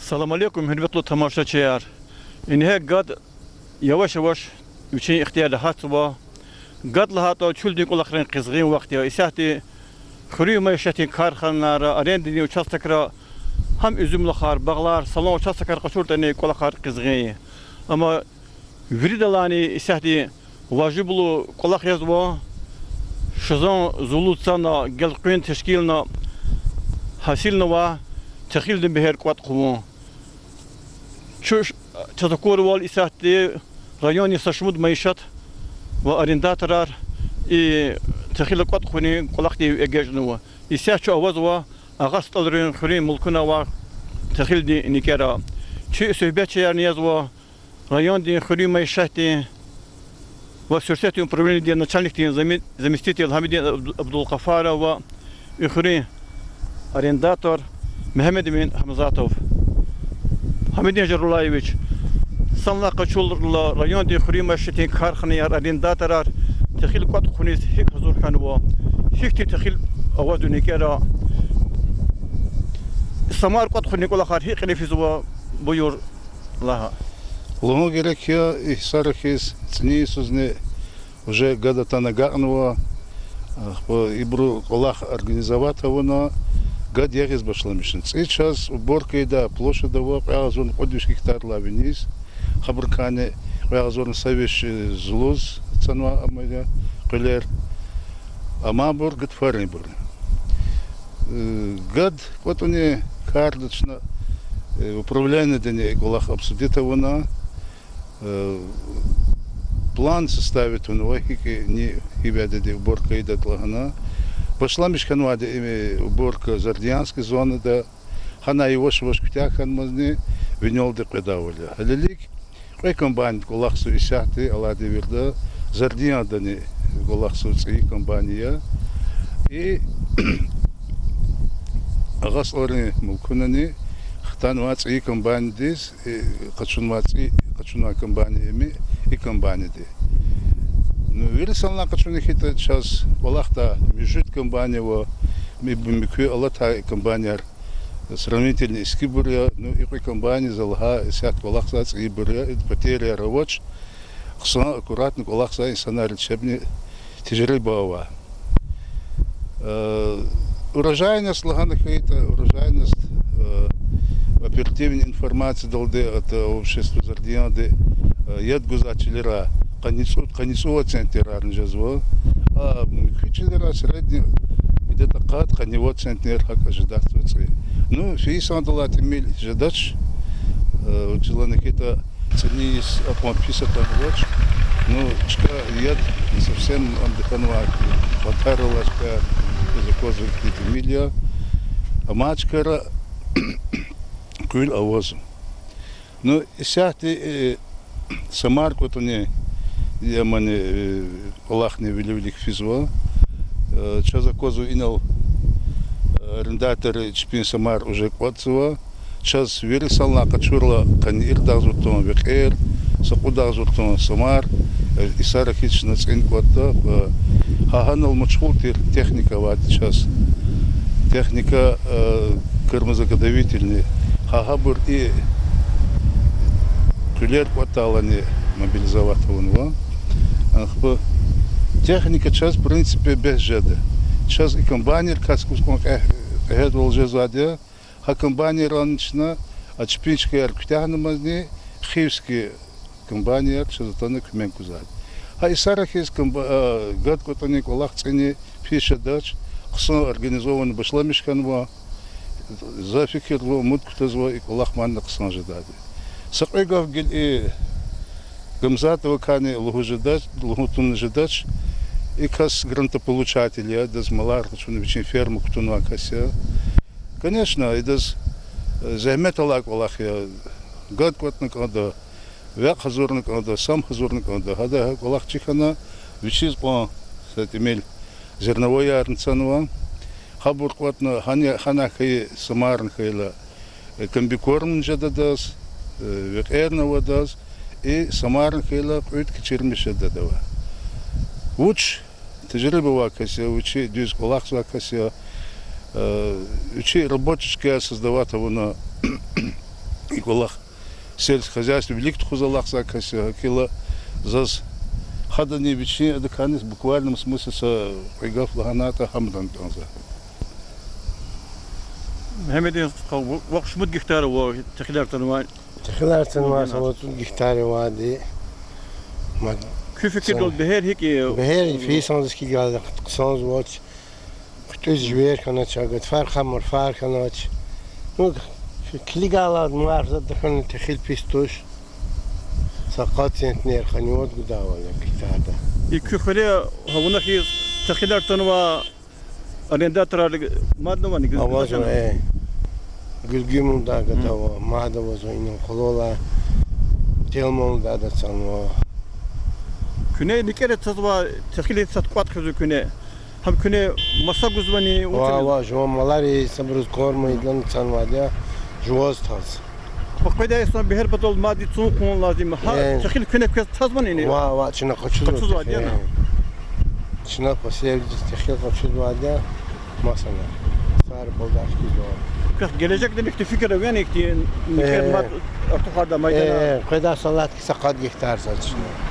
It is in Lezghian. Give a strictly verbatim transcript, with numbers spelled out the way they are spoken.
Салам алейкум, гьуьрметлу тамашачияр! Ингье гад яваш-яваш вичин ихтияр гьатзава. Гад лагьайтӀа, чуьлдин кӀвалахрин къизгъин вахт я. Исятда хуьруьн майишатдин карханайра, арендадин участокра гьам уьзуьмлухар, багълар, салан участокар къачуртӀани, кӀвалахар къизгъин я. Амма виридалайни исятда важиблу кӀвалах язва шазан зулуз цана, гелкъуьн тешкилна, гьасилнавай техилдин бегьер кӀватӀ хъувун. Чуш, чаз акурвал, исятда райондин са шумуд майишат ва арендаторар и техил кӀватӀ хъувунин кӀвалахдив эгечӀнава. Исятда чун авазва Агъа СтӀалрин хуьруьн мулкунай авай техилдин никӀера. Чи суьгьбетчиярни язва райондин хуьруьн майишатдин ва суьрсетдин управленидин начальникдин зами-, заместитель Гьамидин Абду-, Абдулгъафаров ва и хуьруьн арендатор Мегьамедэмин Гьамзатов. Гьамидин Жарулаевич, санлай къачурла, райондин хуьруьн майишатдин карханаяр, арендаторар техил кӀватӀ хъувуниз гьикӀ гьазур хьанва? Гьихьтин техил авазва никӀера? Самар кӀватӀ хъувунин кӀвалахар гьикӀ кьиле физва, буюр, лагь. Лугьун герек я, и сара хьиз цӀинин йисузни уже гад атана агакьнава, ахпа ибуру кӀвалах организовать авуна, гад ягъиз башламишна. ЦӀи чаз уборка ийидай площадь ава кьве агъзурни кьуд виш гектардилай виниз, гьабурукайни кьве агъзурни са виш зулуз цанвай ама я къуьлер, амайбур гатфаринбур. Э, гад кӀватӀунин карда чна, э, управленидини кӀвалах обсудить авуна, э, план составить авунва, гьикӀ ни, гьи вядеди уборка ийидатӀа лагьана. Башламиш хьанвайди я уборка Зардиянский зонада, гьанай яваш-яваш куьтягь хьанмазни винелди къведайвал я. Гьелелиг кьве комбайниди кӀвалахзава исятда алай девирда, Зардияндани кӀвалахзава цӀийи комбайн я. И Агъа СтӀалрин мулкунани хтанвай цӀийи комбайндиз, и къачунвай цӀи, къачунвай комбайн я им, и комбайниди. Ну, вири санлай къачуна хьайитӀа, чаз кӀвалахдай муьжуьд комбайн ава, ми-, муькуь алатай комбайнар сравнительно искибур я, ну, и кьве комбайни за лагьай исятда кӀвалахзавай цӀийибур я, ида потерияр авач, хъсан, аккуратно кӀвалахзавай инсанар я, чебни тежриба авай. Э, урожайность лагьана хьайитӀа, урожайность, э, оперативный информациядалди, это общество Зардиянди, э, яд гузвай чилерай къанни цӀуд, къанни цӀувад центнерарни жезва. А муькуь чилерай средний где-то къад, къанни вад центнер гьакӀ жедатзава цӀи. Ну, фейи йисандилай тӀимил жедач, э, вучиз лагьана хьайитӀа, цӀинин йис акьван пис атанвач. Ну, чка яд совсем ам дакӀанвай, кӀватӀар алай чка заказ векди тӀимил я. Амай чкара къуьл авазва. Ну, исятда, э, самар кӀватӀунин, я мани, э, кӀвалахни вилик-вилик физва. Э, чаз аквазва инал, э, арендатори чпин самар уже кӀватӀзава. Чаз вири санлай къачурла къанни ирид агъзур тонн векьер, са кьуд агъзур тонн самар, э, и сара хьиз чна цӀин кӀватӀда, э, гьа гьанал машгъул тир техника авайди чаз. Техника, э, кормозаготовительный, гьа гьабур и къуьлер кӀватӀдайлани мобилизовать авунва. Ахпа техника чаз, в принципе, бес жеда. Чаз и комбайнер кас кӀус кьван кье-, кьегьалвал жезвайди я. Гьа комбайнерар чна, а чпин чкаяр куьтягьнамазни, Хивский комбайнер чаз атана куьмек гузвайди. Гьа и сара хьиз комба-, а, гад кӀватӀунин кӀвалах цӀини пис жедач, хъсан организованно башламиш хьанва. За фикирзава, умуд кутазва и кӀвалах мадни хъсан жедайди. Са кьве гаф гила и Гамзатовакайни лугьуз жедач, лугьун туна жедач. И кас грантополучатель я, адаз малар къачуна, вичин ферма кутунвай кас я. Конечно, идаз, э, зегьмет алай кӀвалах я. Гад кӀватӀна кӀанда, векь гьазурна кӀанда, сам гьазурна кӀанда. Гьада гьа кӀвалах чир хьана, вичиз кьван са тӀимил зерновоярни цанва. Гьабур кӀватӀна, гьана, гьана хьайи самарни хьайила, э, комбикормни жеда адаз, э, векьерни ава адаз, и самарни хьайила кьуьд кичирмиш жеда адавай. Вуч тежриба авай кас я, вичи дуьз кӀвалахзавай кас я, э, вичи рабочий чкаяр создавать авуна, И кӀвалах сельское хозяйство вилик тухуз алахъзавай кас я, гьакӀ хьайила заз гьадани вичин адакайни буквальном смысле са кьве гаф лагьанайтӀа, гьамдан кӀанзава. Мегьамед, вахъ шумуд гектар ава техилар цанвай? Техилар цанвай са вад-цӀуд гектар авайди. Куь фикирдалди бегьер гьикӀ я? Бегьер фейи йисанзаз хьайила хъсанзавач. ХъуьтӀуьз живер хьанач, гатфар хъамурфар хьанач. Ну, килигайла марф затӀ хьана, техил пис туш. Са къад центнер хьана, вад гудайвал я гектарда. И куь хуьре гьа вуна хьиз техилар цанвай арендаторар мадни авани? Авазва, э. Гуьлгуьмдалди гатава, мад авазва, инал къвалал, Телмандалди цанва. Куьне никӀера цазва, техил сад кӀватӀ хуьзва куьне. Гьам куьне маса гузвани? Ва, ва, жуван малариз, сабуруз корма ийидлани цанвайди я, жуваз таз. Къведай йисан бегьер патал мад цун хъувун лазим. Гьа техил куьне квез тазвани? Ва, ва, чна къачузвайди я. Къачузвайди я, э. Чна последовательно техил къачузвайди я, масана. Сари балдаш хьизва. Квехъ гележегдин ихьтин фикир авани, ихьтин никӀер мад артухардай майдана? Э, къведай йисалай са къад гектар заз чна.